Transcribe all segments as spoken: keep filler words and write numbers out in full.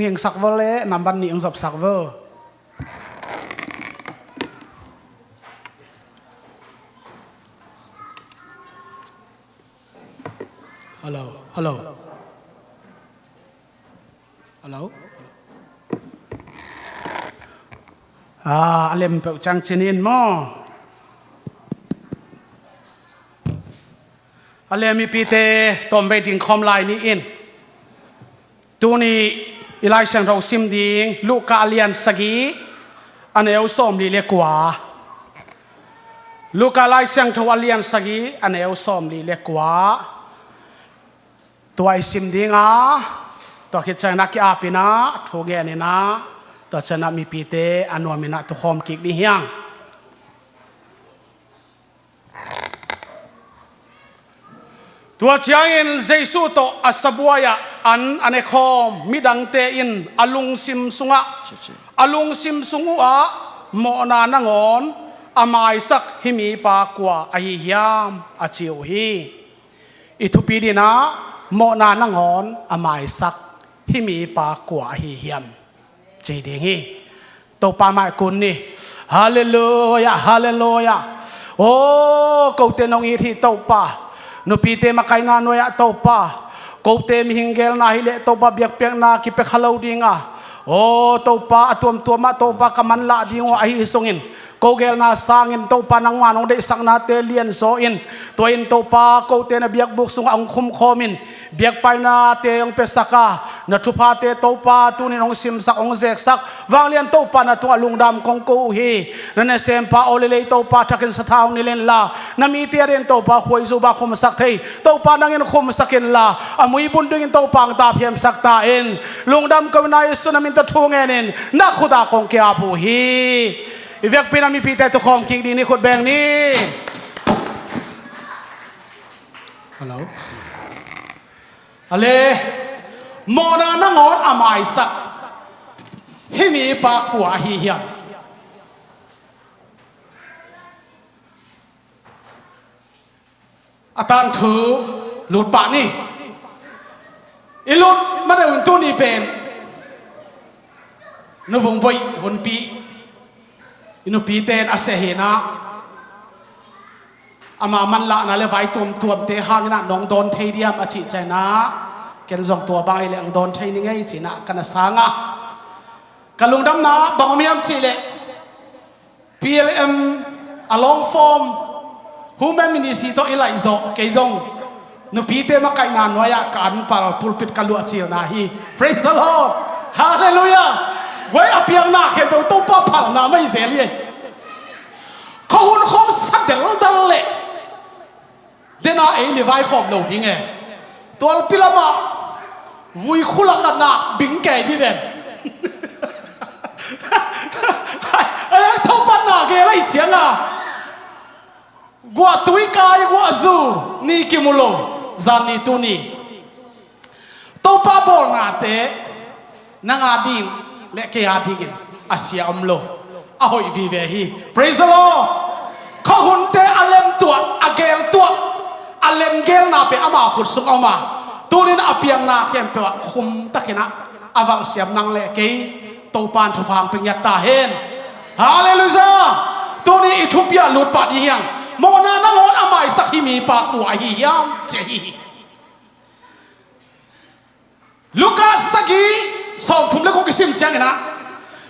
Hing sak vo le, nambat nih hong zop sak vo. Hello, hello. Hello. Ah, a lem peuh ciang cin in maw. A lem mipite tawmvei ding khawm lai ni in. Tuni i Lai Siangtho sim ding Luka a lian sagih, a neu sawmli le kua. Luka Lai Siangtho a lian sagih, a neu sawmli le kua. Tua i sim ding a, tua khit ciangin a ki-ap in a, thu ngen in a, tua ciangin a mipite a nuam in a tukhawm kik ding hi hang. Tua ciangin Jesu tawh a sabuai-ah an a ne khawm midangte in a lungsim sungah, a lungsim sung uhah mawhna nangawn a maisak hih mipa kua ahi hiam, a ci uh hi. I thupi ding ah, mawhna nangawn a maisak hih mipa kua ahi hiam, ci ding hi. Topa mai kun ni. Halleluia, halleluia. Aw, kote nong it hi Topa. Nupite makaihna nuai-ah Topa, kote mihing geelna hi leh Topa biakpiakna kipia kha lo ding a. Aw Topa, a tuamtuam ah Topa ka manlah ding uh ahi sungin, ko geelna sangin Topa nangmah nong deihsaknate lianzaw in. Tua in Topa, kote na biakbuk sungah hong khumkhawm in, biakpiaknate hong piasak a, na thuphate Topa tuni in hong simsak, hong zeksak vanglian Topa na tungah lungdam kong ko uh hi. Na nasempa aw lelei Topa, thakin sathau nilh inla, na mite adingin Topa khuaizu bang khumsak thei Topa nangin khumsak inla, a muibun dingin Topa hong tapiamsak ta in. Lungdam ko in a, Jesu na min tawh thu ngen in, na khut ah kong ki-ap uh hi. I vekpi in a mipite tukhawm kik ding ni, khut beng ni. Hello. Ale, mawhna nangawn a maisak hih mipa kua ahi hiam? A tangthu lut pah ni. I lut ma deuh in tuni pen Nu Vung Boih hunpi, i nupite in a seh hi in a, ama manlahna le vai tuamtuamte hangin a nong dawn thei diam a cih ciangin a, ken zong tua bang ahih leh hong dawn thei ning ei ci-in a ka na sang a. Ka lungdamna bang om hiam cih leh, P L M a long form Women Ministry tawh i laih zawh kei dong, nupite makaihna nuai-ah ka anpal pulpit ka luahcilna hi. Praise the Lord. Halleluiah. Guai, a piangna khempeuh Topa phalna mah hi zel hi. Khuahun khawng sa deldal leh, dena ei le vaikhawm lo ding e. Tualpi lamah vui khulak a nak bing kei ding ven. Ei, Topa na gel ahih ciangin, guahtui kai guahzu ni kimu lo, zan ni tuni. Topa bawlnate nang a ding le kei a dingin a sia om lo, a hoih vive hi. Praise the Lord. Khuahunte a lemtuah, a geltuah, a lemgelna pen ama khut sung a om a, tuni in a piangna khempeuh ah khumtakin a, a valhsiam nang le kei Topa in thupha hong pia ngiat ta hen. Halleluiah. Tuni i thupi ah lut pah ding hi hang. Mawhna nangawn a maisak hih mipa kua ahi hiam, ci ahi hi. Luka sagih sawmthum le guk i sim ciangin a,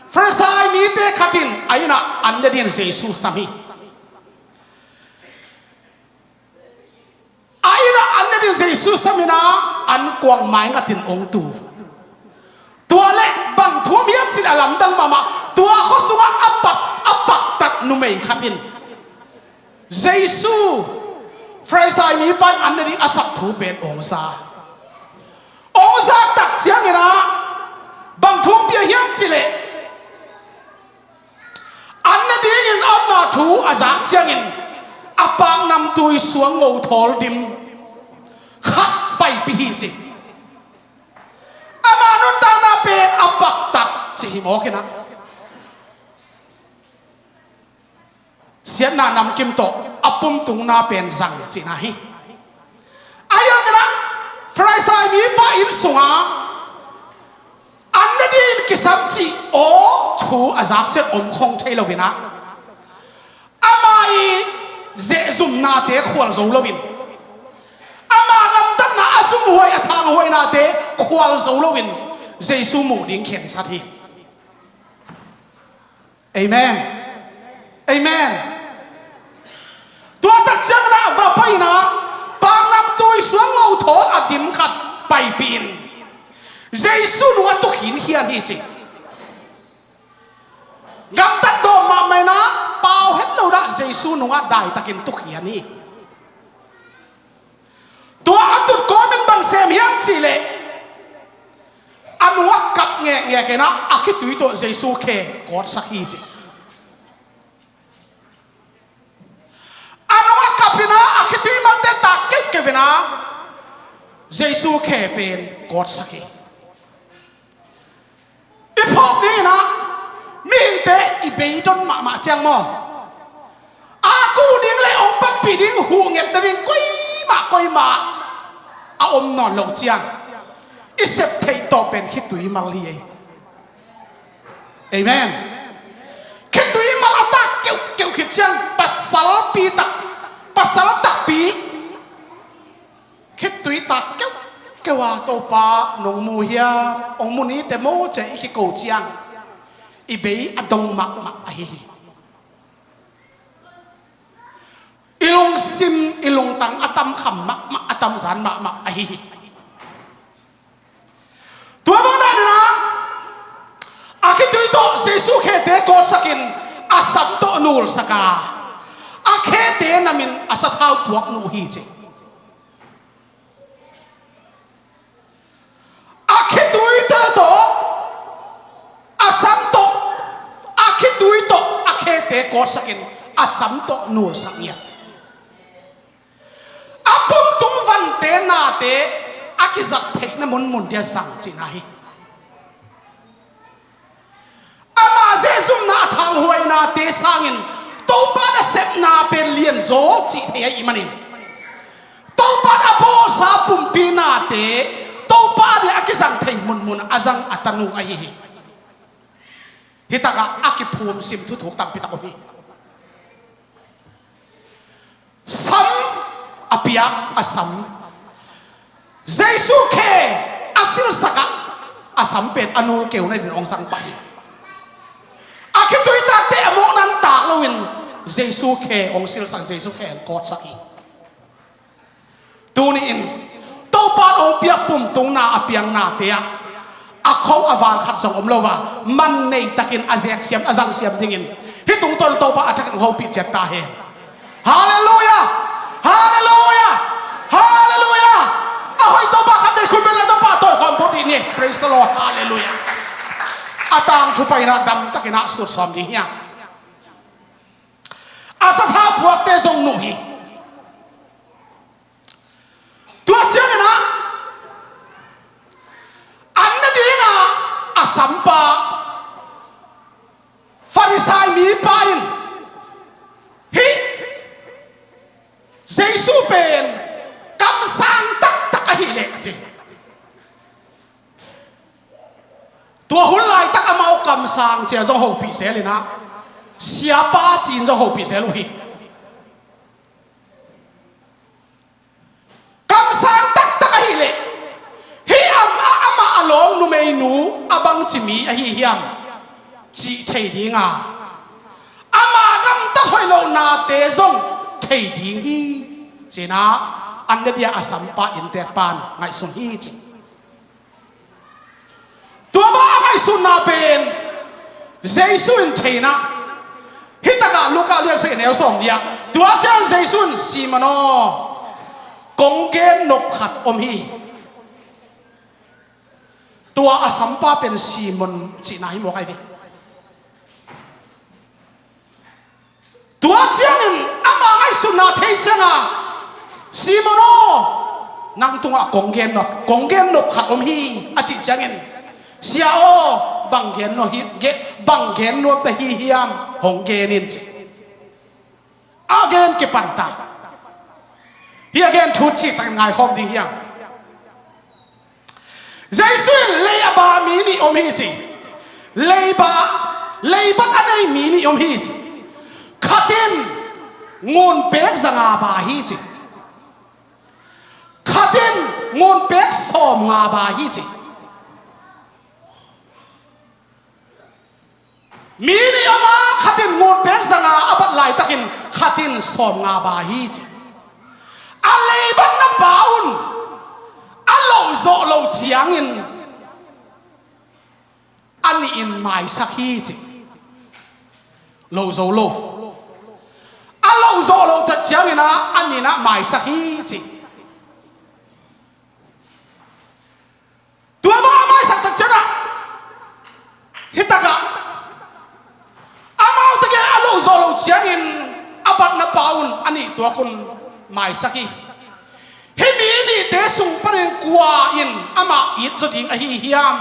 Farisai mite khat in a inn ah an ne dingin Jesu sam hi. A inn ah an ne dingin Jesu sam in a, an kuang maingatin hong tu. Tua leh bang thu om hiam cih leh a lamdang mahmah, tua khua sungah a pak, a paktat numei khat in Jesu, Farisai mipa in an ne ding a sap thu pen hong za. Hong zak tak ciangin a, bang thu hong pia hiam cih leh, an ne dingin a omna thu a zak ciangin a paknamtui suang ngo thawl dim khat paipih hi ci. Ama nuntakna pen a paktat cih hi mawk in a, siatna namkim tawh a pumtungna pen zang cihna hi. Ahi hangin a, Farisai mipa inn sungah An ne dingin kisam cih aw thu a zak ciat om khong thei lo-in ah, ama i zehzumnate khual zo lo-in, ama gamtatna a zumhuai a thanghuainate khual zo lo-in Jesu muh ding khensat hi. Amen. Amen. Tua tak ciangin ah va pai-in ah, paknamtui suang ngothawl a dim khat paipih in, Jesu nungah tukhin khian hi ci. Gamtat dawm mahmah in ah, pau het lo-in ah Jesu nungah daitakin tukhian hi. Tua a tut kawmin bang sem hiam cih leh, a nungah kap ngekngek in ah a khitui tawh Jesu khe kawtsak hi ci. A nungah kap in ah a khitui malte tak keukeu in ah Jesu khe pen kawtsak hi. I phawk dingin ah mihingte i beidon mahmah ciang maw, a ku ding le ong panpih ding, huh ngetna ding koimah koimah a om nawn loh ciang, i sep theih tawh pen khitui mal hi ei. Amen. Khitui mal a tak keukeu khit ciang, pasalpi tak, pasal takpi khitui tak keukeu a, Topa nong mu hiam, ong mu ni teh maw ci-a i kiko ciang, i bei a dong mahmah ahi hi. I lungsim, i lungtang a tamkham mahmah, a tamzan mahmah ahi hi. Tua bang dan in ah, a khitui tawh Jesu khete kawtsakin, a sam tawh nulsak a, a khete namin a sathau puak nuh hi ci. A khituite tawh, a sam tawh, a khitui tawh a khete kawtsakin, a sam tawh nulsak ngiat. A pumtung vante nate a kizat theihna munmun dia zang cihna hi. Ama zehzumna a thanghuainate sangin Topa nasepna pen lianzaw cih thei ahih manin, Topa a bawlsa pumpi nate Topa ading a kizang thei munmun a zang a tanu ahi hi. Hitakah a kiphum sim thuthuk tampi tak om hi. Sam a piak, a sam, Jesu khe a silsak ah, a sam pen a nulkeu nadin hong sang pah hi. A khitui takte a mawhna tak loin Jesu khe hong silsak, Jesu khe hong kawtsak hi. Tuni-in Topa in hong piak pumtungna a piangnate ah a kho a val khat zong om lo a, man nei takin a zek siam, a zang siam dingin hih tungtawn Topa a thakin hopih ciat ta hen. Halleluiah! Halleluiah! Halleluiah! A hoih Topa khat vei khut beng a, Topa tawh khawm phot dih ni. Praise the Lord. Halleluiah! A tangthu paina dam takin a sutsawm ding hi a, a sathau puakte zong nuh hi. Tua ciangin ah, an ne ding a, a sampa, Farisai mipa in, hih Jesu pen kamsang taktak ahih leh ci. Tua hun laitak amau kamsang ci-a zong hopih zel in ah, siapa ci-in zong hopih zel uh hi. Kamsang taktak ahih leh, hih amah, amah a lawm numeinu a bangci mi ahi hiam cih thei ding a, ama gamtat hoih lohnate zong thei ding hi, ci-in ah an ne ding a, a sampa innteekpa in ngaihsun hi ci. Tua bang a ngaihsutna pen Jesu in thei in ah, hih takah Luka lian sagih neu sawm li-ah, tua ciang Jesu in, Simon aw, kong gen nop khat om hi. Tua a sampa pen Simon cihna hi mawk ahi ve. Tua ciangin ama ngaihsutna thei ciangin, Simon aw, nang tungah kong gen nop, kong gen nop khat om hi, a cih ciangin, Sia aw, bang gen nop hi, ge-, bang gen nop na hi hiam, hong gen in ci. A gen kipan ta. Hih a gen thu cihtakin ngaikhawm ding hi hang. Jesu in lei a ba mi nih om hi ci. Leiba, leibat a nei mi nih om hi ci. Khat in ngunpek za nga ba hi ci. Khat in ngunpek sawm nga ba hi ci. Mi nih om a, khat in ngunpek za nga a bat laitakin khat in sawm nga ba hi ci. A leibatna pa un a loh zawh loh ciangin a nih in maisak hi ci. Loh zo lo. A loh zawh loh tak ciangin a, a nih in a maisak hi ci. Tua bang a maisak tak ciangin a, hi takah amau tegel a loh zawh loh ciangin a batna pa un a nih tuak un maisak hi. Hih mi nihte sung panin kua in amah it zaw ding ahi hiam?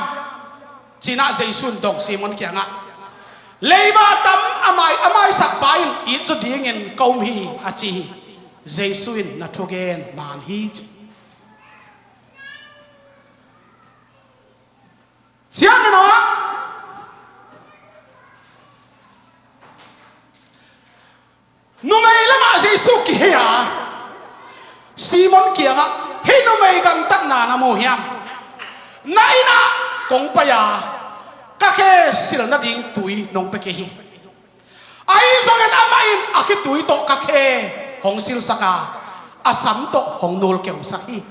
Ci-in a Jesu in dong Simon kiangah, leiba tam a mai, a maisak pa in it zaw dingin ka um hi, a ci hi. Jesu in na thugen man hi ci. Siangin ah numei lamah Jesu kihei a, Simon kiangah, hih numei gamtatna na mu hiam? Na inn ah kong pai a, ka khe sil nading tui nong pia kei hi. Ahi zongin amah in a khitui tawh ka khe hong silsak a, a sam tawh hong nulkeusak hi.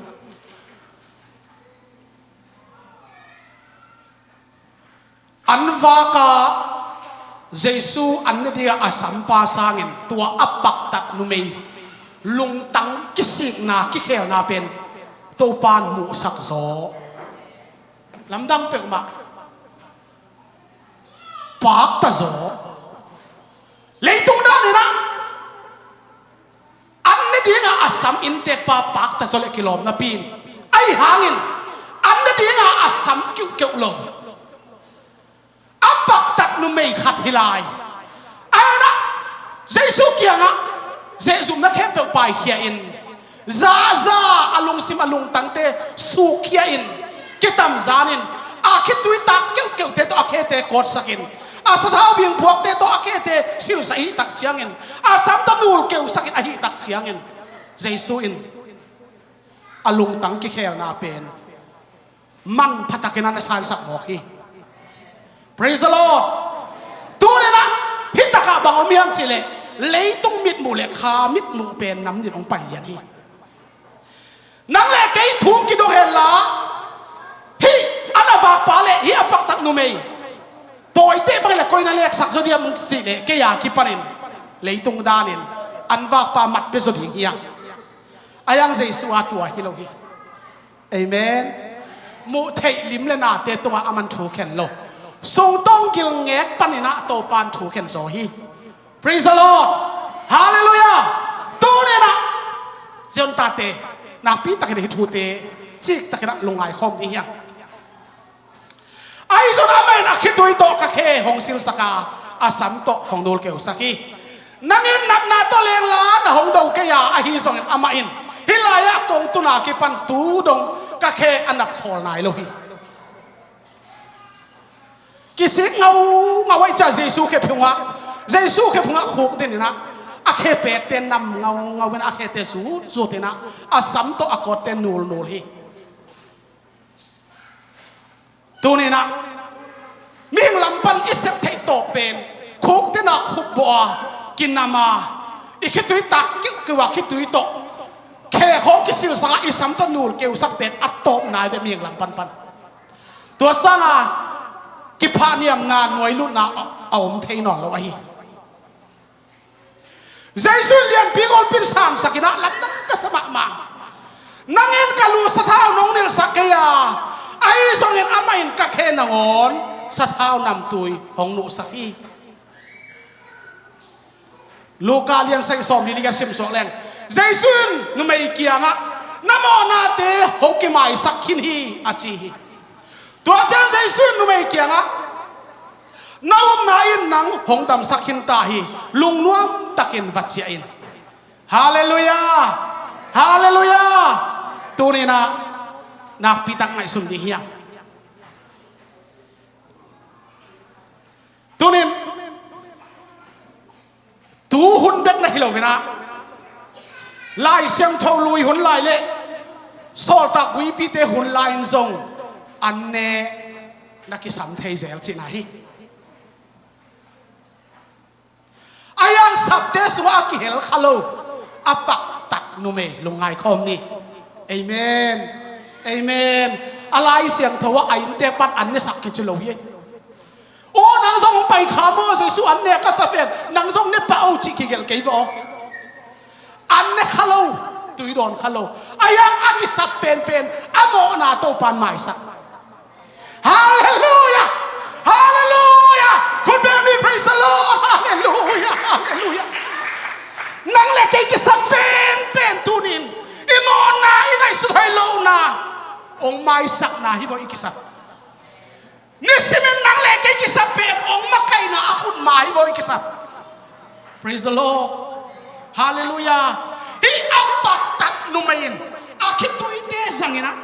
An vak a Jesu an ne dingah a sampa sangin tua a paktat numei lungtang kisikna, kikhelna pen Topa'n muhsak zaw. Lamdang peuhmah. Pakta zaw. Leitung danin ah an ne dingah a sam inntekpa pakta zaw leh kilawm napi in, ahi hangin an ne dingah a sam kiuhkeuh lo a paktat numei khat hi lai. Ahi zongin ah Jesu kiangah zehzumna khempeuh paikhia in, zahzah a lungsim a lungtangte sukkhia in, kitamzan in, a khitui tak keuhkeuhte tawh a khete kawtsak in, a sathau bingphuakte tawh a khete silsak ahih tak ciangin, a sam tawh nulkeusak in ahih tak ciangin, Jesu in a lungtang kikhelna pen manpha takin a na sansak mawk hi. Praise the Lord. Tuni-in ah hih takah bang om hiam cih leh, leitung mitmuh leh kha mitmuh pen nam nih in hong pai lian hi. Nang leh kei thu kidong hen la, hih an a vakpa leh hih a paktat numei tawiteh bang leh koi na leksak zaw diam cih leh, kei a kipanin leitung danin an vakpa mat pia zaw ding hi hang. Ahi zongin Jesu a tua hi lo hi. Amen. Muh theih lim leh nate tungah aman thu khen lo. Sungtawng gilngek panin ah Topa'n thu khen zaw hi. Praise the Lord. Hallelujah. Tuni-in ah Zion tate, nakpi takin hih thute cik takin ah lungngai khawm ding hi hang. Ahi zongin amah in a khitui tawh ka khe hong silsak a, a sam tawh hong nulkeusak hi. Nang in natna tawh lengla na hong do kei a, ahi zongin amah in hih lai-ah kong tun a kipan tu dong ka khe a nap khawl nai lo hi. Kisik ngaungau ahih ciang Jesu khe phungah, Jesu khe phungah khukdin in ah, a khe pekte nam ngaungau in a khete zutzut in ah, a sam tawh a kawtte nulnul hi. Tuni-in ah mihing lam pan i sep theih tawp pen khukdin a khupbawh a, kinam a, i khitui tak keuhkeuh a khitui tawh khe khawng kisilsak a, i sam tawh nulkeusak pen a tawpna hi ve mihing lam panpan. Tua sanga kiphahniamna, nuailutna a, a om thei nawn lo ahi. Jesu in lianpi golpi in sansak in ah lamdang ka sa mahmah. Nang in ka lu sathau nong nilhsak kei a, ahi zongin amah in ka khe nangawn sathau namtui hong nuhsak hi. Luka lian sagih sawmli li ka sim suak leng, Jesu in numei kiangah, na mawhnate hong kimaisak khin hi, a ci hi. Tua ciang Jesu in numei kiangah, na upna in nang hong damsak khin ta hi, lungnuam takin va ciah in. Halleluiah! Halleluiah! Tuni-in ah nakpi tak ngaihsun ding hi hang. lo inah, Lai Siangtho lui hun lai le sawltak guipite hun lai-in zong an ne na kisam thei zel cihna hi. A yang sapte sungah a kihel kha lo, a paktat numei lungngai khawm ni. Amen. Amen. A Lai Siangtho ah a innte pan an nesak kici lo hi. Aw, nang zong hong pai kha maw, Jesu an ne ka sa pen, nang zong ne pah o cih kigelh kei vaw. An ne kha lo, tui dawn kha lo. A yang a kisap penpen a mawhna Topan maisak. Halleluia! Halleluia! Hun beng ni, praise the Lord! Halleluia! Halleluia! Nang le kei kisap penpen tunin i mawhna, i ngaihsut hoih lohna hong maisakna hi vaw i kisap. Nisimin nang le kei kisap pen hong makaihna a khutma hi vaw i kisap. Praise the Lord. Halleluia. Hih a paktat numei in a khituite zangin ah,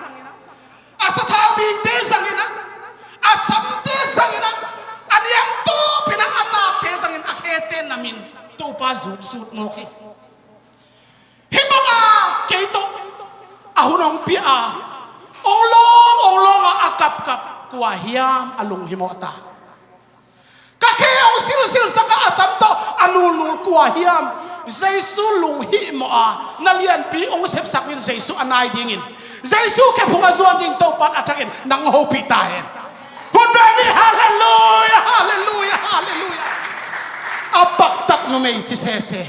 a sathau bingte zangin ah, a samte zangin ah, a niam tawpin ah, a nakte zangin a khete namin Topa zutzut mawk hi. Hih banga kei tawh a hun hong pia a, hong lawng hong lawng a, a kapkap kua hiam a lunghimawh ta? Ka khe hong silsilsak a, a sam tawh a nulnul kua hiam Jesu lunghimawh a, na lianpi hong sepsak in Jesu a nai dingin, Jesu khephung a zuan ding Topan a thakin nang hopih ta hen. Hun beng ni, halleluia, halleluia, halleluia. A paktat numei ci sese.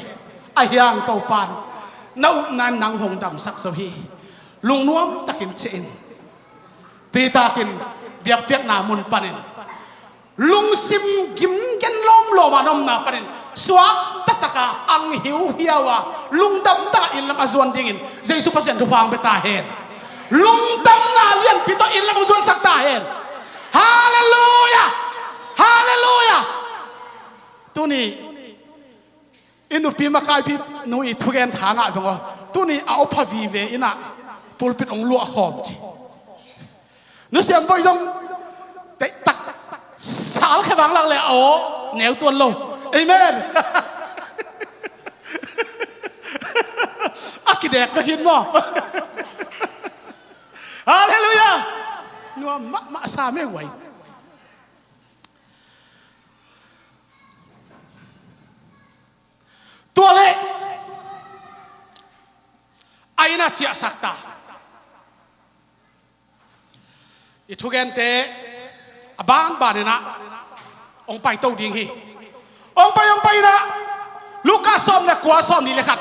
A hiang Topan na upna in nang hong damsak zo hi. Lungnuam takin ciah in. Titakin biakpiakna mun panin, lungsim gimgen lawmlawm a na omna panin, suak taktaka ang hiuhiau a, lungdam taka innlam a zuan dingin Jesu Pasian thupha hong pia ta hen. Lungdamna lianpi tawh innlam hong zuansak ta hen. Halleluia! Halleluia! Tuni i nupi makaipi nu i thugen tha ngah veng aw. Tuni a opha vive in ah pulpit hong luah khawm ci. Nu Siam Bawi zong teihtak sal khe vang lak le aw neu tuan lo. Amen. A kidek bek hin maw? Halleluia. Nuam mahmah sa mei uai. Tua leh a inn ah ciahsak ta. I thugente a banban in ah hong paito ding hi. Hong pai, hong pai in ah Luka sawm le kua, sawm nih le khat.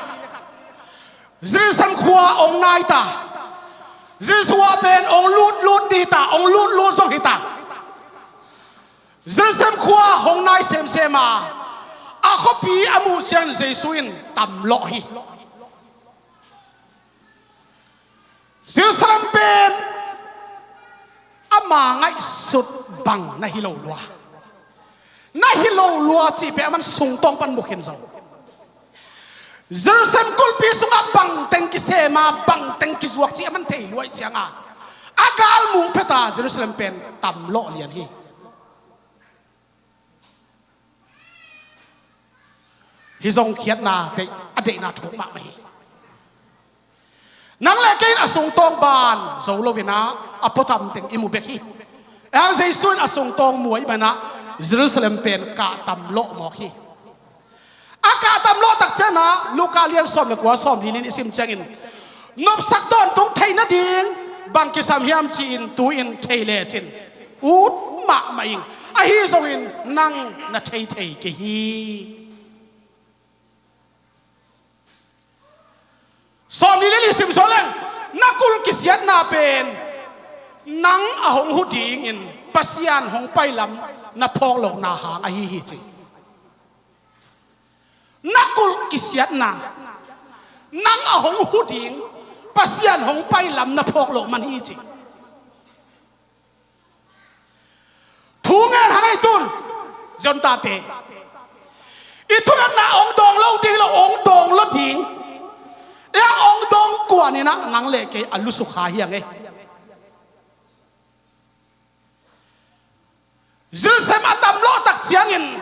Jerusalem khua hong nai ta. Jerusalem khua pen hong lutlut ding hi ta, hong lutlut zong hi ta. Jerusalem khua hong nai semsem a, a khuapi a muh ciang Jesu in tamlawh hi. Jerusalem pen ama ngaihsut bang na hi lo lua. Na hi lo lua cih pen aman sungtawng pan mu khin zo. Jerusalem kulhpi sungah bangteng kisem a, bangteng kizuak cih aman thei lua ih cianga, a galmuh phet a Jerusalem pen tamlawh lian hi. Hih zong khiatna deih, a deihna thuk mahmah hi. Nang le kei in a sungtawng ban zo lo in ah a puatam teng i mu bek hi. Ahi hang Jesu in a sungtawng mu ahih manin ah Jerusalem pen kahtam lawh mawk hi. A kahtam lawh tak ciangin ah Luka lian sawm le kua, sawm li li-in i sim ciangin, nopsak tawntung theih nading bang kisam hiam ci-in tu-in thei lecin ut mahmah ing. Ahi zongin nang na thei thei kei hi. Sawm li le li sim sawh leng, na kulh kisiatna pen nang a hong hu dingin Pasian hong pailam na phawk lohna hang ahi hi ci. Na kulh kisiatna, nang a hong hu ding Pasian hong pailam na phawk loh man hi ci. Thu ngen hang ei tun, ziontate. I thungetna hong dawng lo ding lo, hong dawng lo ding. Ei a hong dawng kuan in ah nang le kei a lusuk kha hi hang ei. Jerusalem a tamlawh tak ciangin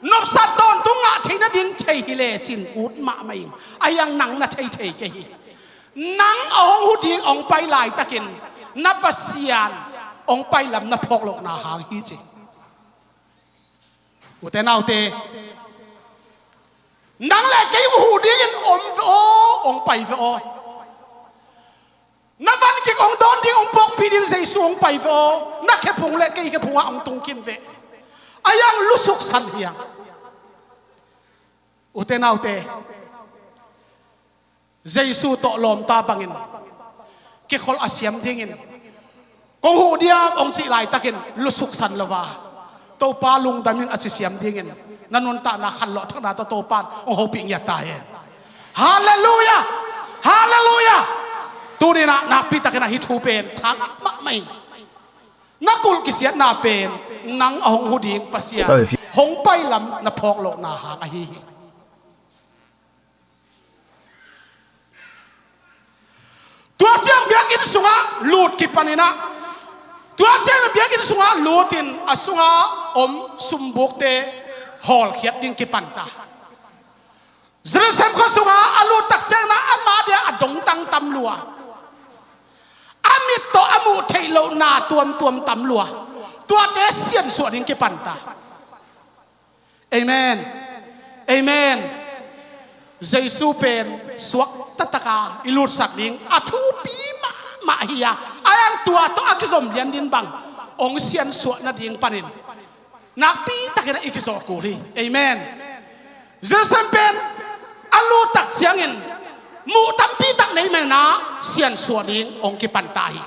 Nopsa tawntung ngah theih nading thei hi lecin ut mahmah ing. Ahi hang nang na thei thei kei hi. Nang a hong hu ding hong pai laitakin na Pasian hong pai lam na phawk lohna hang hi ci. Ute naute, nang le kei hong hu dingin om ve aw, hong pai ve aw. Na van kik hong dawn ding, hong puakpih ding Jesu hong pai ve aw. Na khephung le kei khephungah hong tung khin ve. Ahi hang lusuk san hi hang. Ute naute, Jesu tawh lawmta bangin kikhol a siam dingin kong huh diam hong cih laitakin lusuk san lo a, Topa lungdam ing a ci siam dingin na nuntakna khanlawh thakna tawh Topa in hong hopih ngiat ta hen. Halleluiah! Halleluiah! Tuninah nakpitakinah hih thu pen thangah mahmah ing. Na kulh kisiatna pen nang a hong hu ding Pasian hong pai lam na phawk lohna hang ahi hi. Tua ciang biakinn sungah lut kipaninah, tua ciang biakinn sungah lutin a sungah om sumbukte hawlkhiat ding kipanta. Jerusalem khua sungah a lut tak cianginah ama dia a dongtang tam lua, a mit tawh a muh theih lohna tuamtuam tam lua, tuate siansuah ding kipanta. Amen. Amen. Jesu pen suak taktaka i lutsak ding a thupi mahmah hi a, a yang tua tawh a kizom lian din bang hong siansuah nading panin nakpitakin a i kizawh kul hi. Amen. Jerusalem pen a luttak ciangin muh tampitak nei mena siansuah ding hong kipanta hi.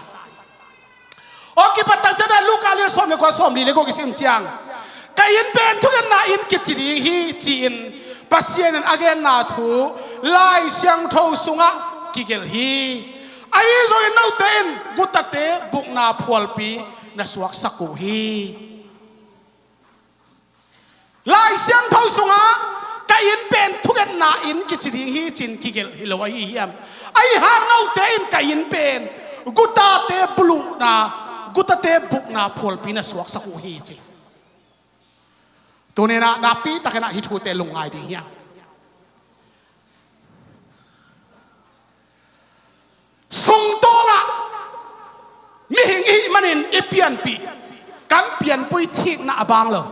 Aw, kipattak ciangin Luka lian sawm le kua, sawm li le guk i sim ciang, ka inn pen thungetna inn kici ding hi, ci-in Pasian in a genna thu Lai Siangtho sungah kigelh hi. Ahi zongin note in gutate bukna phualpi na suaksak uh hi. Lai Siangtho sungah ka inn pen thungetna inn kici ding hi, ci-in kigelh hi lo ahi hiam? Ahi hang note in ka inn pen gutate buluhna, gutate bukna phualpi na suaksak uh hi, ci. Tuninah nakpitakinah hih thute lungngai ding hiam? Sungtawngah mihing i hih manin i pianpih, kan pianpui thikna a bang lo.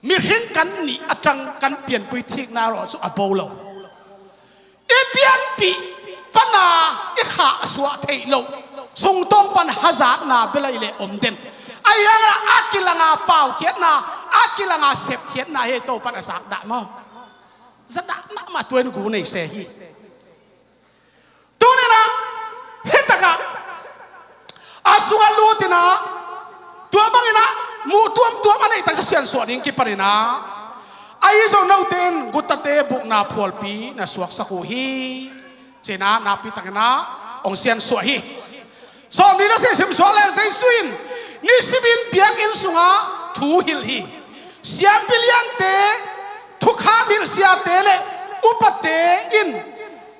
Mihing kan nih a tang kan pianpui thikna rawh cu a bo lo. I pianpih pana i khahsuah theih loh sungtawng pan hazatna bia lai le om den. Ahi hangah a kilanga paukhiatna, a kilanga sepkhiatna hi. Topan a zakdah maw? Zadah mahmah, tua in gu nei se hi. Tuninah hitakah a sungah lutinah tua banginah muh tuamtuam a neihtak siansuah ding kipaninah, ahi zong note in gutate bukna phualpi na suaksak uh hi, ci-inah nakpitakinah hong siansuah hi. Sawm li na si sim suak le Jesu in nisimin biakinn sungah thu hilh hi. Siampi liante, thukham hilh siate le upate in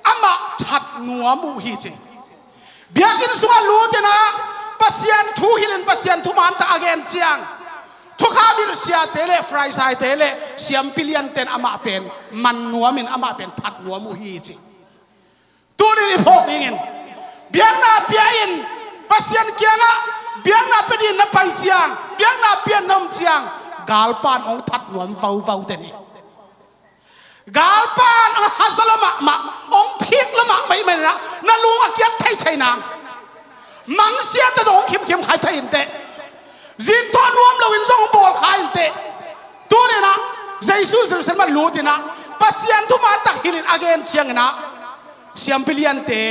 amah that nuam uh hi, ci. Biakinn sungah lutinah Pasian thu hilhin Pasian thuman tak a gen ciang, thukham hilh siate le Farisaite le siampi liante in amah pen man nuamin amah pen that nuam uh hi, ci. Tunin i phawk dingin biakna pia in, Pasian kiangah biakna pia dingin na pai ciang, biakna pia in na om ciang, galpan hong that nuam vauvau den hi. Galpan hong haza lo mahmah, hong thik lo mahmah i hih maninah na lung a kiat theithei nang. Mangsiate zong hong khimkhim khai thei inteh. Zinthaw nuam loin zong hong bawl khai inteh. Tuninah Jesu Jerusalem ah lutinah Pasian thuman tak hilhin a gen cianginah siampi liante,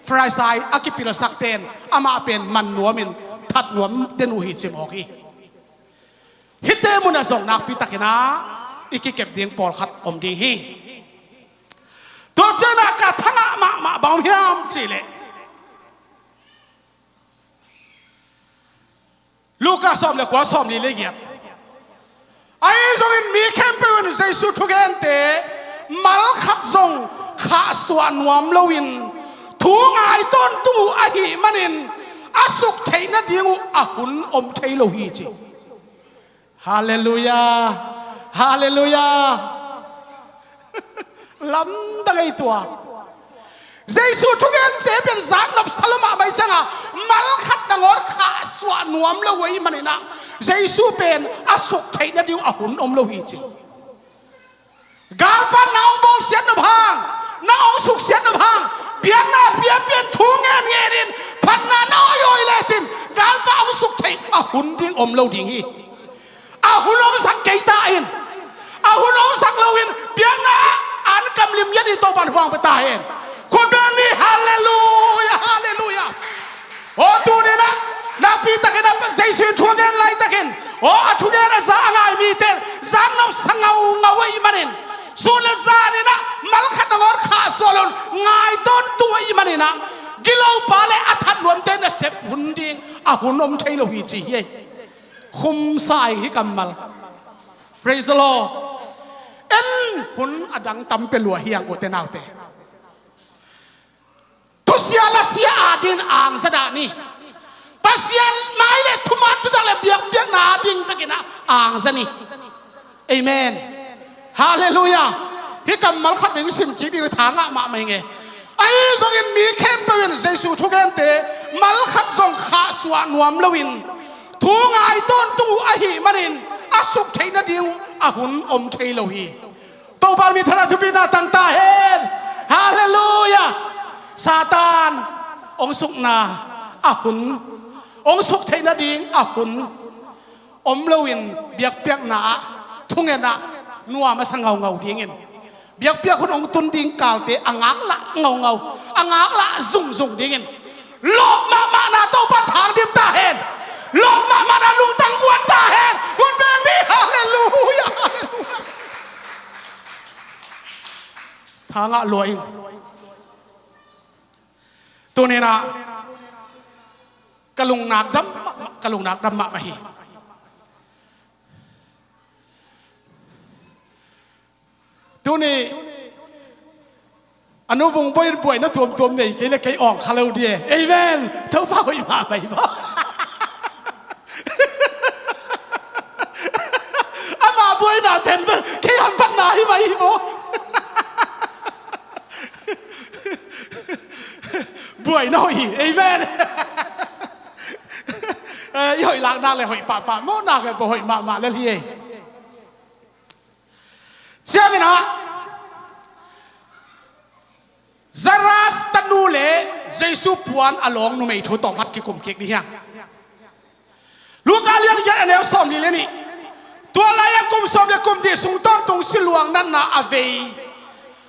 Farisai a kipilsakte in amah pen man nuamin that nuam den uh hi, ci mawk hi. Hihte munah zong nakpitakinah i kikep ding pawlkhat om ding hi. Tua cianah ka thangah mahmah bang om hiam cihleh, Luka sawm le kua, sawm li le giat. Ahi zongin mi khempeuh in Jesu thugente malkhat zong khahsuah nuam loin thu ngai tawntung uh ahih manin a suk theih nading uh a hun om thei lo hi, ci. Halleluiah. Halleluiah. Lamdang ei tua. Jesu thugente pen zaknop sa lo mahmah cianga, malkhat nangawn khahsuah nuam lo uh ahih maninah, Jesu pen a suk theih nading uh a hun om lo hi ci. Galpa na hong bawlsiat nop hang, na hong suksiat nop hang, biakna piapian thu ngenngenin phatna na awiawi lecin, galpa hong suk theih a hun ding om lo ding hi. A hun omsak kei ta in, a hun omsak loin biakna ah an kamlim ya ding Topan huang pia ta hen. Khut beng ni. Halleluiah, halleluiah. Aw tuninah nakpi takinah Jesu in thu a gen laitakin, aw a thugen a za a ngai mite zaknop sa ngaungau ahih manin, sun le zaninah malkhat nangawn khahsuah loin ngai tawntung ahih maninah, gilopa le a that nuamte nasep hun ding a hun om thei lo hi ci hi ei. Khumsa ing hi kammal. Praise the Lord. En hun a dang tam pia lua hi ang, ute naute. Thusia lasia adin angza dah ni. Pasian mai le thuman thutak le biakpiakna ading bekinah angza ni. Amen. Halleluiah. Hih kammal khat vei sim kik ding le tha ngah mahmah ing e. Ahi zongin mi khempeuh in Jesu thugente malkhat zong khahsuah nuam loin thu ngai tawntung uh ahih manin a suk theih nading uh a hun om thei lo hi. Topa min thang a thupina tang ta hen. Halleluiah. Satan hong sukna a hun, hong suk theih nading a hun om loin biakpiakna ah, thungetna ah nuam a sa ngaungau dingin, biakpiak hun hong tun ding kalte a ngaklah ngaungau, a ngaklah zungzung dingin, lawp mahmahna Topa thang dim ta hen. Lawp mahmahna lungtang guan ta hen. Hun beng ni. Halleluiah. Halleluiah. Tha ngah lua ing. Tuninah ka lungnak dam mahmah, ka lungnak dam mahmah hi. Tuni a nu Vung Buai in buaina tuamtuam nei kei le kei awng kha lo di e. Amen. Topa hoih mahmah hi baw. Ama buaina pen bel kei hamphatna hi mah hi baw. Buaina hoih hi. Amen. Eh, i hoih laknak le hoih pahpah, mawhnak le pawh hoih mahmah lel hi ei. Ciangin ah Jairus tanu le Jesu puan a lawng numei thu tawm khat kikum kik dih hiang. Luka lian giat a neu sawmli le nih. Tua lai-ah kum sawm le kum nih sung tawntung siluang natna a vei,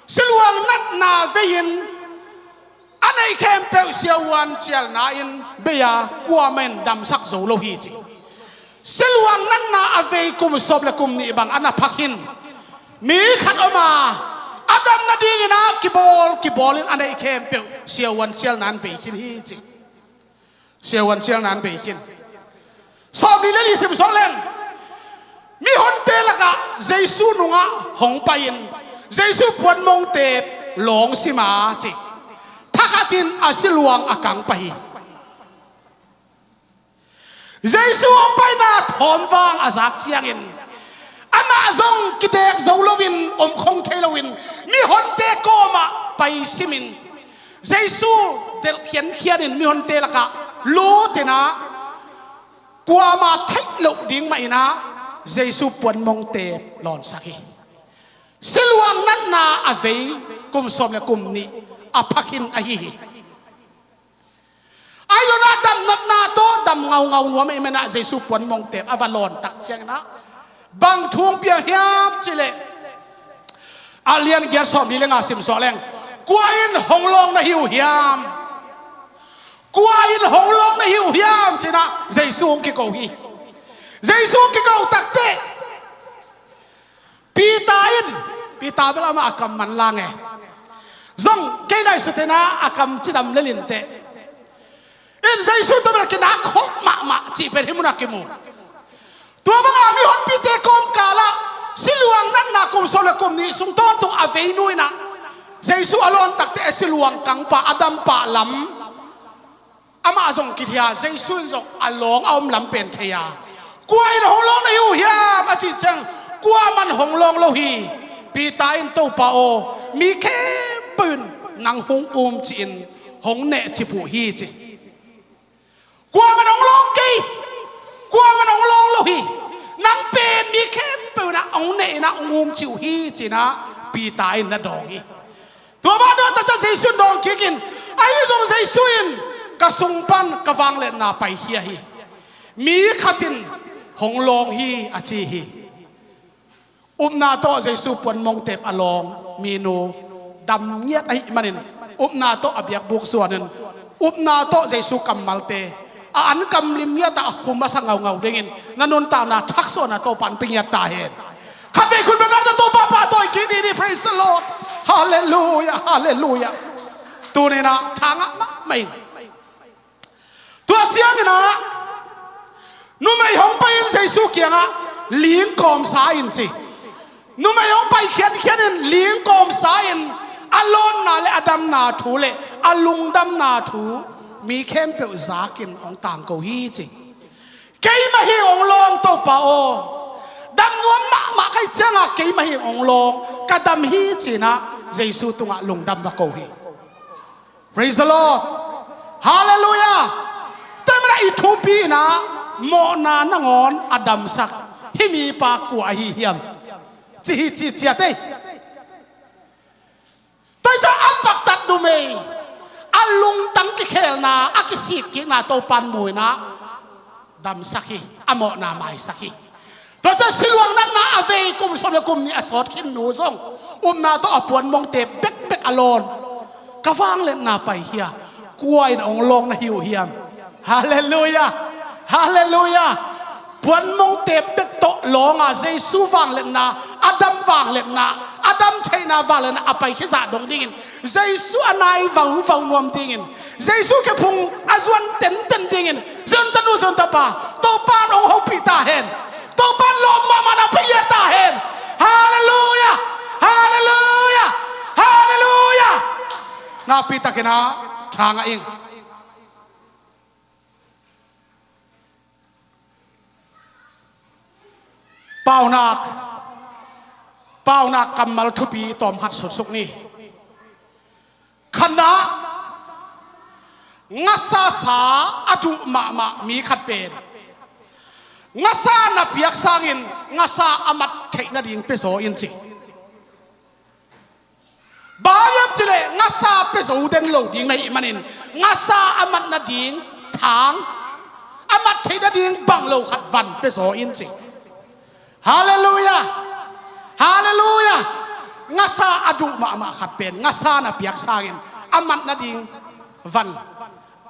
siluang natna vei-in a neih khempeuh siavuan cialna in bei a, kuamah in damsak zo lo hi ci. Siluang natna a vei kum sawm le kum nih bang a na phak hin mi khat om a, a damna dingin a kibawl kibawlin a neih khempeuh siavuan cialna in bei khin hi ci. Siavuan cialna in bei khin. Sawmli le li sim sawh leng, mihonte lakah Jesu nungah hong pai-in Jesu puanmongte lawng sim a ci. Thakhatin a siluang a kang pah hi. Jesu hong paina thawmvang a zak ciangin amah zong kidek zo loin, om khong thei loin, mihonte kawmah pai simin Jesu delh khiankhianin mihonte lakah lut in a, kuamah theih loh ding mah in a Jesu puanmongte lawnsak hi. Siluang natna a vei kum sawm le kum nih a phak hin ahi hi. Ahi zongin a damnopna tawh dam ngaungau nuam ahih manin a Jesu puanmongte a va lawn tak ciangin a bang thu hong piang hiam cih leh, a lian giat sawmli le nga sim sawh leng, kua in hong lawng na hi uh hiam? Kua in hong lawng na hi uh hiam ci-in a Jesu hong kiko hi. Jesu hong kiko takteh Peter in, Peter bel amah a kam manlang e. Zong kei ngaihsut in a, a kam cidam lel inteh. In Jesu tawh bel kinak khol mahmah cih pen hih munah kimu. Tua banga mihonpite kawmkalah siluang natna kum sawm le kum nih sung tawntung a vei nu in a Jesu a lawn takteh a siluang kangpa, a dampah lam amah zong kithei a, Jesu in zong a lawng a om lam pen thei a, kua in hong lawng na hi uh hiam? cih ciang kuaman hong lawng lo hi. Peter in, "Topa aw, mi khempeuh in nang hong um ci-in hong nehcip uh hi," ci. Kuaman hong lawng kei, kuaman hong lawng lo hi. Nang pen mi khempeuh in ah hong neh in ah hong um ci uh hi, ci-in ah Peter in na dawng hi. Tua mah dawng ta ciang Jesu in dawng kik in, ahi zong Jesu in, "Ka sung pan ka vangliatna paikhia hi. Mi khat in hong lawng hi," a ci hi. Upna tawh Jesu puanmong tep a lawng minu dam ngiat ahih manin, upna tawh a biakbuk zuan in, upna tawh Jesu kammalte a an kamlim ngiat a, a khum a sa ngaungau dingin na nuntakna thaksuahna Topa in pia ngiat ta hen. Khatvei khut beng na Topa pahtawi kik ni ni. Praise the Lord. Halleluiah, halleluiah. Tuni-in ah tha ngah mahmah ing. Tua ciangin ah numei hong pai in Jesu kiangah, "Ling kawmsa in," ci. Numei hong pai khiankhian in ling kawmsa in a lawnna le a damna thu le a lungdamna thu mi khempeuh zakin hong tangko hi, ci. "Keimah hi hong lawng, Topa aw. Dam nuam mahmah ka hih ciangah keimah hi hong lawng, ka dam hi," ci-in ah Jesu tungah lungdam va ko hi. Praise the Lord. Halleluiah. Tua manin ah i thupi in ah mawhna nangawn a damsak hih mipa kua ahi hiam, ci hi ci ciat ei. Tua hi ciang a paktat numei, a lungtang kikhelna, a kisikkikna Topa in mu in ah damsak hi, a mawhna maisak hi. Tua ciang siluang natna a vei kum sawm le kum nih a sawt khin nu zong upna tawh a puanmong tep bekbek a lawn, "Ka vangliatna paikhia, kua in hong lawng na hi uh hiam?" Halleluiah. Halleluiah. Puanmong tep bek tawh lawng a, Jesu vangliatna, a dam vangliatna, a dam theihna vangliatna a paikhia zah dong dingin, Jesu a nai vauvau nuam dingin, Jesu kiang phung a zuan tenten dingin, Zion tanu, Zion tapa, Topa in hong hopih ta hen. Topa in lawp mahmahna pia ta hen. Halleluiah. Halleluiah. Halleluiah. Nakpi takin ah tha ngah ing. Paunak, paunak kammal thupi tawm khat sutsuk ni. Khatna, ngasasa a duh mahmah mi khat pen ngasa na piak sangin ngasa a mat theih nading pia zaw in, ci. Bang hiam cih leh ngasa pia zo den lo ding na hih manin, ngasa a mat nading thang, a mat theih nading bang lo khat van pia zaw in, ci. Halleluiah. Halleluiah. Ngasa a duh mahmah khat pen ngasa na piak sangin a mat nading van,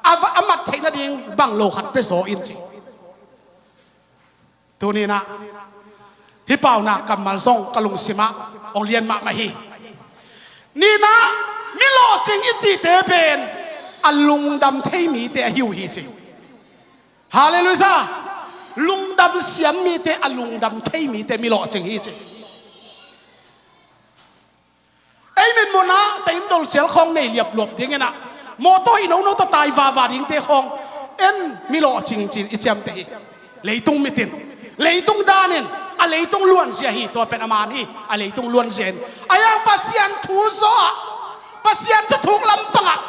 a va-, a mat theih nading bang lo khat pia zaw in, ci. Tuni-in ah hih paunak kammal zong ka lungsimah hong lian mahmah hi. Nihna, mi lawhcing i cihte pen a lungdam thei mite ahi uh hi, ci. Halleluiah. Lungdam siam mite, a lungdam thei mite mi lawhcing hi, ci. Ei mitmuhna, ta in dolcial khawng nei liapluap dingin ah, mawtaw i nono tawh tai vava dingte khawng en mi lawhcing ci-in i ciamteh hi. Leitung mitin, leitung danin, a leitung luanzia hi, tua pen a man hi, a leitung luanzia in. Ahi hang Pasian thu zawh ah, Pasian thuthuk lampangah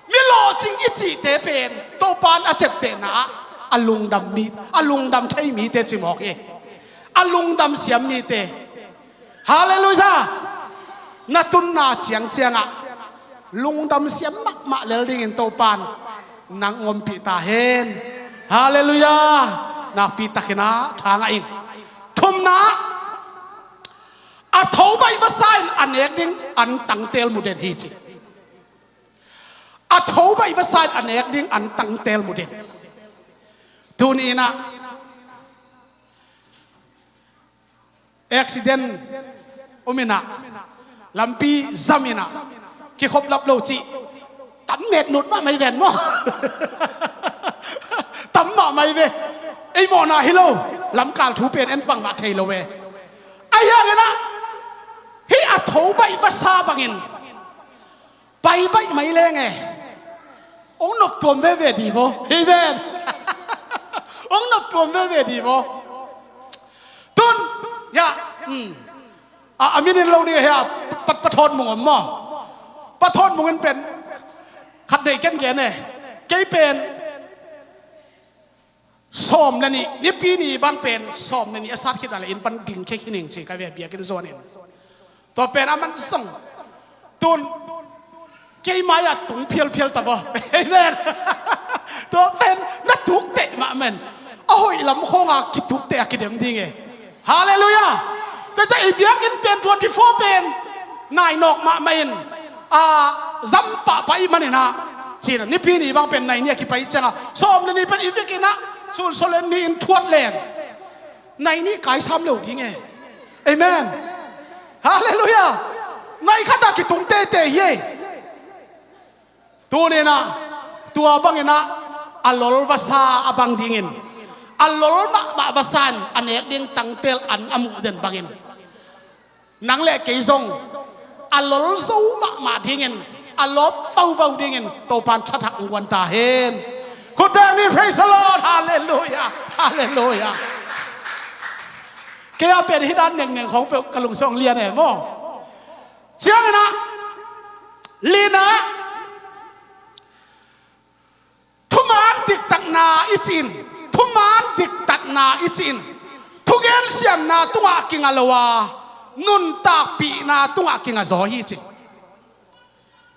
mi lawhcing i cihte pen Topa in a ciaptehna ah a lungdam mi, a lungdam thei mite ci mawk hi. A lungdam siam mite. Halleluiah. Na tunna ciangciangah lungdam siam mahmah lel dingin Topa in nang ompih ta hen. Halleluiah. Nakpi takin ah tha ngah ing. Thumna, a tho baih vasa in a nek ding an tangtel mu den hi, ci. A tho baih vasa in a nek ding an tangtel mu den. Tuni-in ah accident om in ah, lampi zam in ah, kikhop lap lo cih tam netnut mahmah hi ven maw? Tam mahmah hi ve. Ei mawhna hi lo, lamkal thu pen en bangmah thei lo ve. Ahi hangin ah hih a tho baih vasa bangin pai baih mai leng e, hong noptuam veve dih maw? Amen. Hong noptuam veve dih maw? Ya, um. A, a min in lo ni hia, pa, pa, Pa Thawn Mung om maw? Pa Thawn Mung in pen khat vei ken gen e. Kei pen sawm le nih, Nipi ni bang pen sawm le nih a sat khit a le inn pan ding khia khin ing ci ka ve biakinn zuan in. Tua pen a man zong tun kei mai-ah tung phialphial ta vaw. Amen. Tua pen na tukte mah men a hoih lam khawnga kitukte a kidem ding e. Halleluiah. Tua ciang i biakinn pen twenty four pen nai nawk mahmah in, a, zam pahpah i hih manin ah, cina Nipi ni bang pen nai nih a kipai ciangah sawm le nih pen i vekin ah sun sawm le nih in thuat leng nai nih kai sam lo ding e. Amen. Halleluiah. Nai khat a kitung teitei hi e. Tuni in ah tua bangin ah a lol vasa a bang dingin, a lol mahmah vasa in a nek ding tangtel an a muh den bangin, nang le kei zong a lol zo mahmah dingin, a lawp vauvau dingin Topan thathak hong guan ta hen. Khut beng ni, praise the Lord. Halleluiah. Halleluiah. Kei a pen hih dan nengneng khawng peuh ka lungsim hong lian e maw? Ciangin ah, lina, thuman diktatna i cih in, thuman diktatna i cih in, thugen siamna tungah kinga lo a, nuntakpihna tungah kinga zaw hi ci.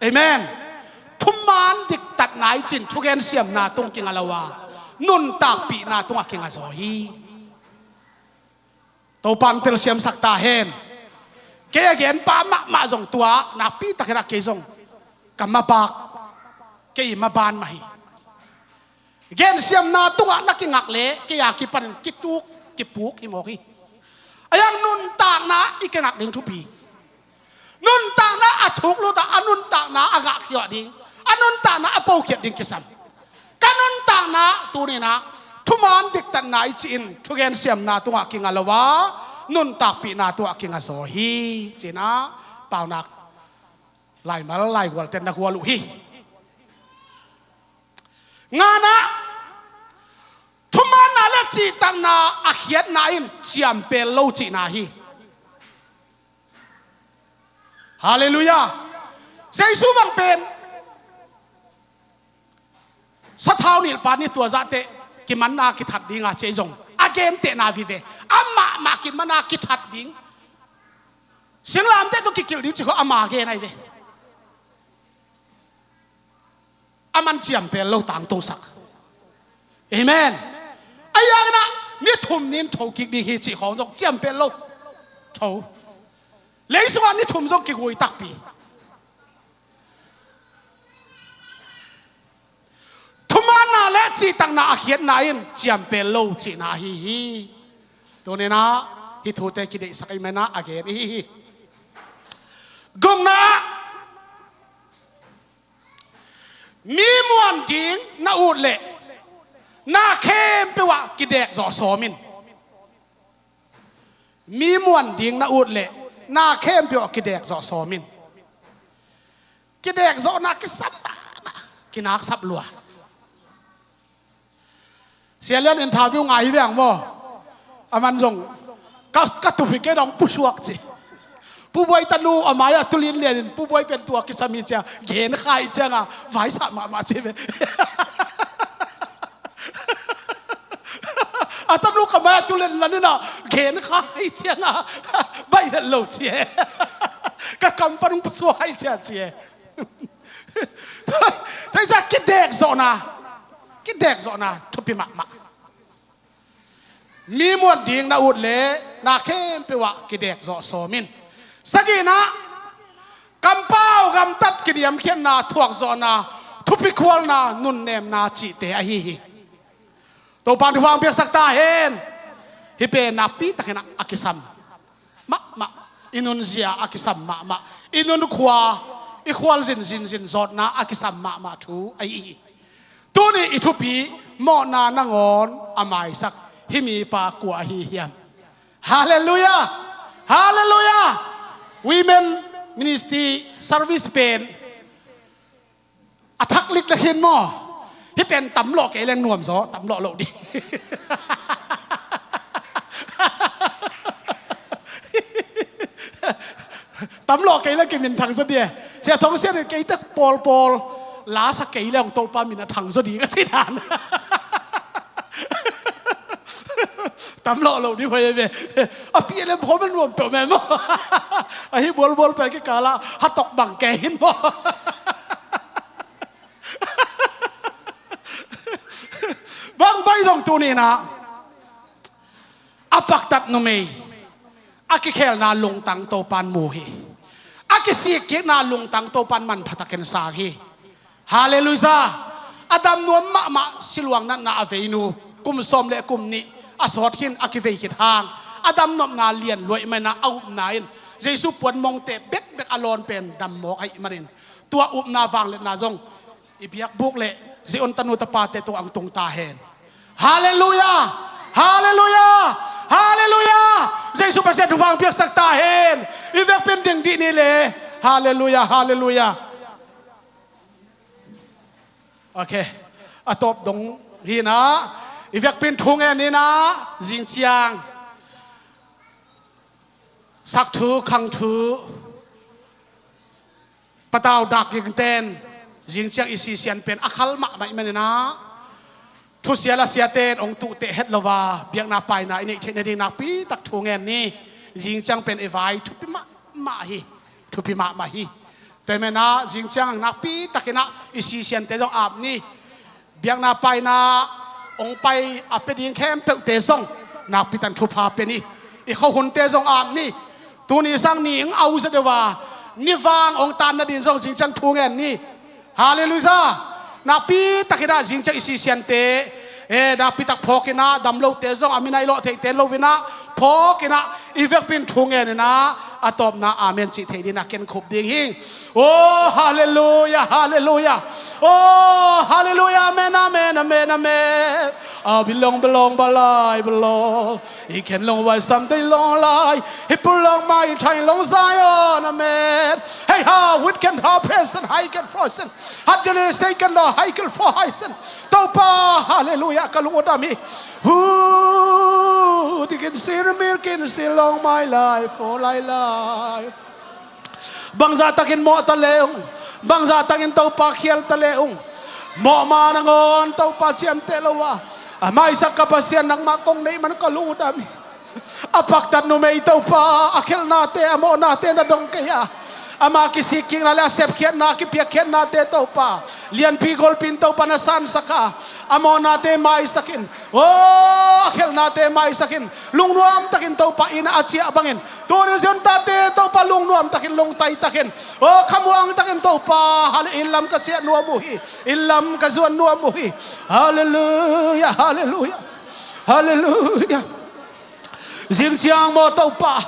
Amen. Thuman diktatna i cih in, thugen siamna tung kinga lo a, nuntakpihna tungah kinga zaw hi. Topan telsiamsak ta hen. Kei a gen pa mahmah zong tua nakpi takin ah kei zong ka maban, kei maban mah hi. Gensiamna tungah na kingak leh kei a kipanin kituk kipuk hi mawk hi. A yang nuntakna i kingak ding thupi. Nuntakna a thuk lut a, a nuntakna a gahkhiat ding, a nuntakna a pokhiat ding kisam. Ka nuntakna tuni in ah thuman diktatna i cih in, thugen siamna tungah kinga lo a, nuntakpihna tungah kinga zaw hi ci-in ah Paunak laimal laigualte na gual uh hi. Ngana, thumanna le cihtakna a khiatna in ciampel lo cihna hi. Halleluiah. Jesu bang pen sathau nilh pa ni tua zahte kimanna kithat dinga ci ei zong a gentehna vive. Amah mah kimanna kithat ding, singlamteh tawh kikilh ding ci khawng ama gen ahi ve. A man ciampel lo tangtosak. Amen. Ahi hangin ah ni thum ni in tho kik ding hi cih khawng zong ciampel lo. Tho. Lei sungah ni thum zong kigui takpi. Thumanna le cihtakna a khiatna in ciampel lo cihna ahi hi. Tuni in ah hih thute kideihsak ahih manin ah a gen ihi hi. Gukna ah mi muan ding na ut leh na khempeuh ah kidek zawh sawm in. Mi muan ding na ut leh na khempeuh ah kidek zawh sawm in. Kidek zawhna kisam mahmah, kinaksap lua. Sia Lian interview ngai hi veng maw? A man zong ka, ka tup hi kei dong pusuak ci. Pu Buai tanu a mai-ah tu lianlian in Pu Buai pen tua kisam hi ci-a gen kha hi ciangah vaisah mahmah ci ve. A tanu ka mai-ah tu lianlian in ah gen kha hi ciangah baih het lo ci e. Ka kam pan hong pusuak hi ci-a ci e. Tua hi ciang kidek zawhna, kidek zawhna thupi mahmah. Mi muan ding na ut leh na khempeuh ah kidek zawh sawm in. Sagihna, kampau gamtat kiniamkhiatna, thuakzawhna, thupi khualna, nunnemna cihte ahi hi. Topan thupha hong piaksak ta hen. Hih pen nakpi takin ah a kisam mahmah, i nunzia a kisam mahmah, i nunkhua, i khualzin zinzin zawtna a kisam mahmah thu ahi hi. Tuni i thupi mawhna nangawn a maisak hih mipa kua ahi hiam? Halleluiah. Halleluiah. Women ministry service pen a thak liklik hi maw? Hih pen tam lawh kei leng nuam zaw, tam lawh loh ding. Tam lawh kei le kimin thang zaw ding e. Sia Thong Sian in kei tek pawlpawl la sa kei le hong Topa min a thang zaw ding a ci dan. Tam lawh lo ding hoih e ve. A pi lem khawm a nuam peuh meh maw. Ahi bualbual pen kikalah hatok bang kei hin maw. Bang baih zong tuni-in ah a paktat numei a kikhelna lungtang Topan mu hi. A kisikkikna lungtang Topan manpha takin sang hi. Halleluiah. A dam nuam mahmah siluang natna a veinu kum sawm le kum nih a sawt khin a kivei khit hang a damnopna lian luaih mah in ah a upna in Jesu puan mongte bekbek a lawn pen dam mawk ahih manin tua upna vangliatna zong i biakbuk le Zion tanu tapate tungah hong tung ta hen. Halleluiah. Halleluiah. Halleluiah. Jesu Pasian thupha hong piaksak ta hen. I vekpin ding dih ni le. Halleluiah. Halleluiah. Ok. A tawp dong hi-in ah i vekpin thu ngen ni-in ah zing ciang sak thu khang thu Patau Dak Ging ten zing ciang i sisian pen a khal mahmah ahih manin ah thusia lasia ten hong tuhteh het lo a biakna paina i neih theih nading nakpi tak thu ngen ni. Zing ciang pen i vai thupi mahmah hi. Thupi mahmah hi. Tua ahih manin ah zing ciang nakpi takin ah i sisiante zong ap ni. Biakna paina hong pai a pia ding khempeuhte zong nakpi takin thupha pia ni. I khuahunte zong ap ni. Tuni sang ni hong au zaw deuh a ni vang hong tan nading zong zing ciang thu ngen ni. Halleluiah. Nakpi takin ah zing ciang i sisiante, eh, nakpi tak phawk in ah dam lote zong a min ah i lawh theihte lo-in ah phawk in ah i vekpin thu ngen in ah a tawpna amen cih theih ding in ah ken khup ding hing. Oh, halleluiah, halleluiah. Oh, halleluiah, amen, amen, amen, amen. A belong, belong, balai, belong. I ken long vai sam dei long lai. Hi pulong mai thai long Zion, amen. Hey ha, wit ken ha presen, hai ken frozen. Hat gene sei ken lo, hai ken fro hai sen. Topa, halleluiah, ka lung udam hi. Hu, di ken sir mir ken sir long mai lai, fo lai lai. Bangzah takin mawh ta le ung, bangzah takin Topa khial ta le ung, mawh ma nangawn Topa ciamteh lo a, a maisak ka Pasian nangmah kong neih man ka lungdam hi. A paktat numei Topa, a khelhnate, a mawhnate na dong kei a, ama kisikkikna le a sepkhiatna, kipiakkhiatnate Topa, lianpi golpi in Topa na sansak a, a mawhnate maisak in, aw, a khelhnate maisak in, lungnuam takin Topa in a ciah bangin, tuni Zion tate Topa lungnuam takin, lungtai takin, aw, khamuang takin Topa, hallelujah, inn lam ka ciah nuam uh hi, inn lam ka zuan nuam uh hi. Hallelujah, hallelujah, hallelujah. Zing ciang maw Topa,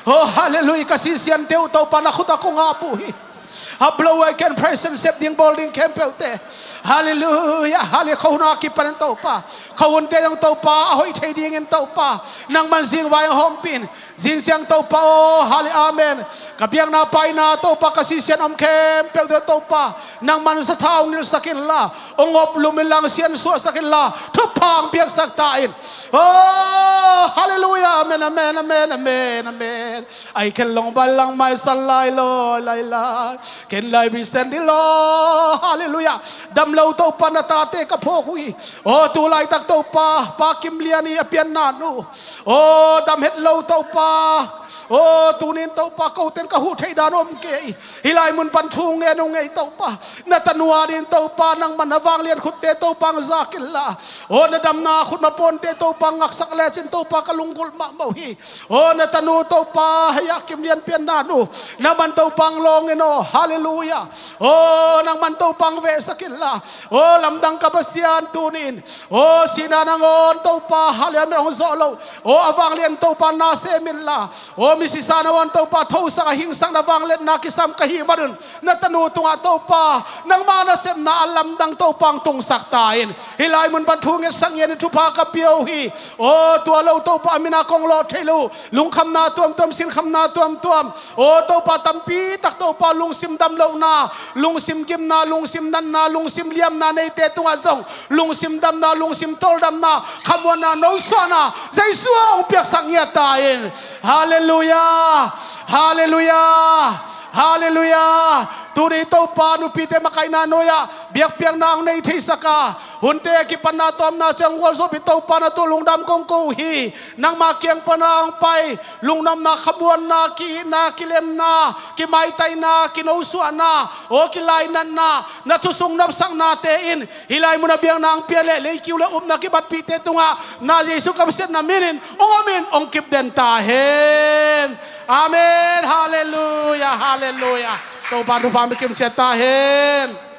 oh, hallelujah, ka sisiante uh Topa na khut ah kong ap uh hi. Hap lo a i ken present sep ding bawl ding khempeuhte. Hallelujah, hallelujah, khuahun a kipanin Topa, khuahunte zong Topa a hoih thei dingin Topa nangman zingvai hong hawmpih in. Zing ciang Topa aw, hallelujah, amen. Ka biakna paina Topa, ka sisian om khempeuhte Topa nangman sathau nilhsak inla, hong oplum inla, siansuahsak inla, thupha hong piaksak ta in. Oh, hallelujah, amen, amen, amen, amen, amen. Ai ken long bai lang mai san lai lo, lai lai. Ken lai bi sen di lo, hallelujah. Dam lo Topa na tate ka phawk uh hi. Oh, tu laitak Topa, Pa Kim Lian i a pianna nu. Oh, dam het lo Topa. Oh, tunin Topa koten ka huh theih dan om kei. Hih lai mun pan thu ngen uh ngei Topa. Na tanu a dingin Topa nangman na vanglian khutte Topa hong zak inla, aw, na damna khutma pawnte Topa hong ngaksak lecin Topa ka lunggulh mahmah uh hi. Aw, na tanu Topa, hei a Kim Lian pianna nu, nangman Topa hong lawng in aw, hallelujah. Aw, nangman Topa hong vehsak inla, aw, lamdang ka Pasian tunin, aw, sihna nangawn Topa, hallelujah, hong zawh loh, aw, a vanglian Topa na sem inla, aw, misi sa nangawn Topa thosak a hingsak na vangliatna kisam ka hih manun, na tanu tungah Topa nangma nasepna a lamdang Topa hong tungsak ta in. Hih lai mun pan thu ngetsak ngianin thupha ka pia uh hi. Aw, tua lo Topa a min a kong tawh thei lo, lungkhamna tuamtuam, sinkhamna tuamtuam. Aw Topa, tampi tak Topa, lungsim damlohna, lungsim gimna, lungsim natna, lungsim liamna neite tungah zong lungsim damna, lungsim tawldamna, khamuanna, nosuahna Jesu hong piaksak ngiat ta in. Halleluiah. Halleluiah. Halleluiah. Tuni Topa, nupite makaihna nuai-ah biakpiakna hong nei theisak a, hunte a kipatna tawpna ciang gualzawhpih Topa, na tung lungdam kong ko uh hi. Nangma kiang pana hong pai lungnopna, khamuanna, ki-itna, kilemna, kimaitaina, kinosuahna, aw kilainatna, na thusung nopsaknate in hih lai munah biakna hong pia leh, leikiu le upna kibatpihte tungah na Jesu kamsiatna minin hong om in hong kipden ta hen. Amen. Halleluiah. Halleluiah. Topa thupha hong pia kimciat ta hen.